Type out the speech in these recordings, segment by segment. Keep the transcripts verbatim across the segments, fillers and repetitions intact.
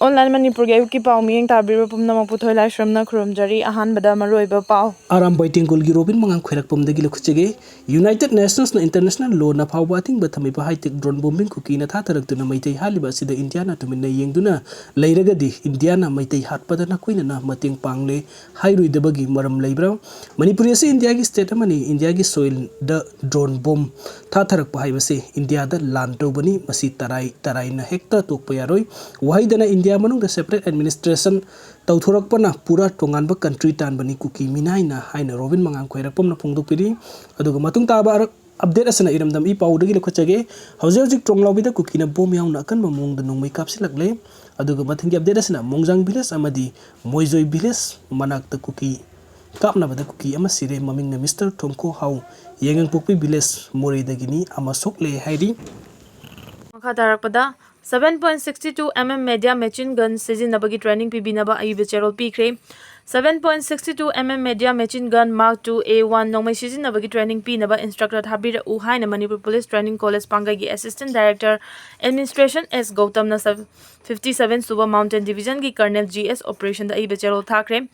Online ꯃꯅꯤꯄꯨꯔꯒꯤ ꯑꯌꯨꯛꯀꯤ ꯄꯥꯎ ꯃꯤꯠꯌꯦꯡ ꯇꯥꯕꯤꯔꯤꯕ ꯄꯨꯝꯅꯃꯛꯄꯨ ꯊꯣꯏꯂꯥꯏꯁ꯭ꯔꯝꯅ ꯈꯨꯔꯨꯝꯖꯔꯤ꯫ ꯑꯍꯥꯟꯕꯗ ꯃꯔꯨꯑꯣꯏꯕ ꯄꯥꯎ꯫ ꯑꯔꯥꯝꯕꯥꯏ ꯇꯦꯡꯒꯣꯜꯒꯤ ꯔꯣꯕꯤꯟ ꯃꯉꯥꯡ ꯈꯣꯏꯔꯥꯛꯄꯝꯗꯒꯤ ꯂꯧꯈꯠꯆꯒꯦ꯫ United Nations ꯅ international law ꯅ ꯐꯥꯎꯕ ꯑꯊꯤꯡꯕ ꯊꯝꯃꯤꯕ high-tech drone bombing ꯀꯨꯀꯤꯅ ꯊꯥꯊꯔꯛꯇꯨꯅ ꯃꯩꯇꯩ ꯍꯥꯠꯂꯤꯕ ꯑꯁꯤꯗ ꯏꯟꯗꯤꯌꯥꯅ ꯇꯨꯃꯤꯟꯅ ꯌꯦꯡꯗꯨꯅ ꯂꯩꯔꯒꯗꯤ ꯏꯟꯗꯤꯌꯥꯅ ꯃꯩꯇꯩ ꯍꯥꯠꯄꯗ ꯅꯈꯣꯏꯅꯅ ꯃꯇꯦꯡ ꯄꯥꯡꯂꯦ ꯍꯥꯏꯔꯣꯏꯗꯕꯒꯤ ꯃꯔꯝ ꯂꯩꯕ꯭ꯔꯥ? ꯃꯅꯤꯄꯨꯔꯤ ꯑꯁꯤ ꯏꯟꯗꯤꯌꯥꯒꯤ state ꯑꯃꯅꯤ꯫ ꯏꯟꯗꯤꯌꯥꯒꯤ soil ꯗ drone bomb ꯊꯥꯊꯔꯛꯄ ꯍꯥꯏꯕꯁꯤ ꯏꯟꯗꯤꯌꯥꯗ ꯂꯥꯟ ꯇꯧꯕꯅꯤ꯫ ꯃꯁꯤ ꯇꯔꯥꯏ ꯇꯔꯥꯏꯅ ꯍꯦꯛꯇ ꯇꯣꯛꯄ ꯌꯥꯔꯣꯏ꯫ ꯋꯥꯍꯩꯗꯅ ꯏꯟꯗꯤꯌꯥ ꯃꯅꯨꯡꯗ separate administration ꯇꯧꯊꯣꯔꯛꯄꯅ ꯄꯨꯔꯥ ꯇꯣꯉꯥꯟꯕ country ꯇꯥꯟꯕꯅꯤ ꯀꯨꯀꯤ ꯃꯤꯅꯥꯏꯅ ꯍꯥꯏꯅ ꯔꯣꯕꯤꯟ ꯃꯉꯥꯡ ꯈꯣꯏꯔꯥꯛꯄꯝꯅ ꯐꯣꯡꯗꯣꯛꯄꯤꯔꯤ꯫ ꯑꯗꯨꯒ ꯃꯇꯨꯡ ꯇꯥꯕ ꯑꯔꯛ-, update ꯑꯁꯤꯅ ꯏꯔꯝꯗꯝ ꯏ ꯄꯥꯎꯗꯒꯤ ꯂꯧꯈꯠꯆꯒꯦ꯫ ꯍꯧꯖꯤꯛ ꯍꯧꯖꯤꯛ ꯇ꯭ꯔꯣꯡꯂꯥꯎꯕꯤꯗ ꯀꯨꯀꯤꯅ bomb ꯌꯥꯎꯅ ꯑꯀꯟꯕ ꯃꯑꯣꯡꯗ ꯅꯣꯡꯃꯩ ꯀꯥꯞꯁꯤꯜꯂꯛꯂꯦ꯫ ꯑꯗꯨꯒ ꯃꯊꯪꯒꯤ update ꯑꯁꯤꯅ ꯃꯣꯡꯖꯥꯡ village ꯑꯃꯗꯤ ꯃꯣꯏꯖꯣꯏ village ꯃꯅꯥꯛꯇ ꯀꯨꯀꯤ ꯀꯥꯞꯅꯕꯗ ꯀꯨꯀꯤ ꯑꯃ ꯁꯤꯔꯦ꯫ ꯃꯃꯤꯡꯅ Mister ꯊꯣꯡꯈꯣ ꯍꯥꯎ, ꯌꯦꯡꯉꯥꯡꯄꯣꯛꯄꯤ village ꯃꯣꯔꯦꯗꯒꯤꯅꯤ ꯑꯃ ꯁꯣꯛꯂꯦ ꯍꯥꯏꯔꯤ꯫ ꯃꯈꯥ ꯇꯥꯔꯛꯄꯗ, seven point six two mm media machine gun ꯁꯤꯖꯤꯟꯅꯕꯒꯤ training ꯄꯤꯕꯤꯅꯕ ꯑꯏꯕ ꯆꯦꯔꯣꯜ ꯄꯤꯈ꯭ꯔꯦ꯫ Seven point six two mm media machine gun Mark two A one ꯅꯣꯡꯃꯩ ꯁꯤꯖꯤꯟꯅꯕꯒꯤ training ꯄꯤꯅꯕ instructor ꯊꯥꯕꯤꯔꯛꯎ ꯍꯥꯏꯅ Manipur Police Training College ꯄꯥꯡꯒꯩꯒꯤ Assistant Director Administration S ꯒꯧꯇꯝꯅ fifty seven ꯁꯨꯕ Mountain Division ꯒꯤ Colonel G S Operation ꯗ ꯑꯏꯕ ꯆꯦꯔꯣꯜ ꯊꯥꯈ꯭ꯔꯦ꯫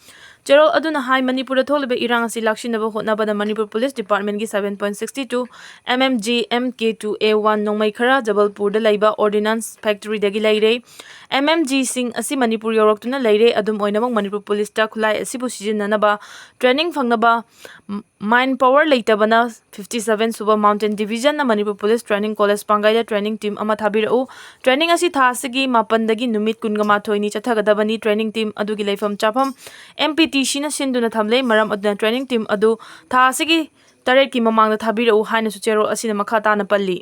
ꯆꯦꯔꯣꯜ ꯑꯗꯨꯅ ꯍꯥꯏ, ꯃꯅꯤꯄꯨꯔꯗ ꯊꯣꯛꯂꯤꯕ ꯏꯔꯥꯡ ꯑꯁꯤ ꯂꯥꯛꯁꯤꯟꯅꯕ ꯍꯣꯠꯅꯕꯗ ꯃꯅꯤꯄꯨꯔ Police Department ꯒꯤ seven point six two mm G M K two A one ꯅꯣꯡꯃꯩ ꯈꯔ ꯖꯕꯜꯄꯨꯔꯗ ꯂꯩꯕ Ordnance Factory ꯗꯒꯤ ꯂꯩꯔꯦ꯫ M M G ꯁꯤꯡ ꯑꯁꯤ ꯃꯅꯤꯄꯨꯔ ꯌꯧꯔꯛꯇꯨꯅ ꯂꯩꯔꯦ꯫ ꯑꯗꯨꯝ ꯑꯣꯏꯅꯃꯛ, ꯃꯅꯤꯄꯨꯔ Police ꯇ ꯈꯨꯠꯂꯥꯏ ꯑꯁꯤꯕꯨ ꯁꯤꯖꯤꯟꯅꯅꯕ training ꯐꯪꯅꯕ ꯃ-, man power ꯂꯩꯇꯕꯅ fifty seven ꯁꯨꯕ Mountain Division ꯅ Manipur Police Training College ꯄꯥꯡꯒꯩꯗ training team ꯑꯃ ꯊꯥꯕꯤꯔꯛꯎ꯫ Training ꯑꯁꯤ ꯊꯥ ꯑꯁꯤꯒꯤ ꯃꯥꯄꯟꯗꯒꯤ ꯅꯨꯃꯤꯠ ꯀꯨꯟꯒ ꯃꯥꯊꯣꯏꯅꯤ ꯆꯠꯊꯒꯗꯕꯅꯤ꯫ Training team ꯑꯗꯨꯒꯤ ꯂꯩꯐꯝ ꯆꯥꯐꯝ M P T C ꯅ ꯁꯤꯟꯗꯨꯅ ꯊꯝꯂꯦ꯫ ꯃꯔꯝ ꯑꯗꯨꯅ training team ꯑꯗꯨ ꯊꯥ ꯑꯁꯤꯒꯤ ꯇꯔꯦꯠꯀꯤ ꯃꯃꯥꯡꯗ ꯊꯥꯕꯤꯔꯛꯎ ꯍꯥꯏꯅꯁꯨ ꯆꯦꯔꯣꯜ ꯑꯁꯤꯅ ꯃꯈꯥ ꯇꯥꯅ ꯄꯜꯂꯤ꯫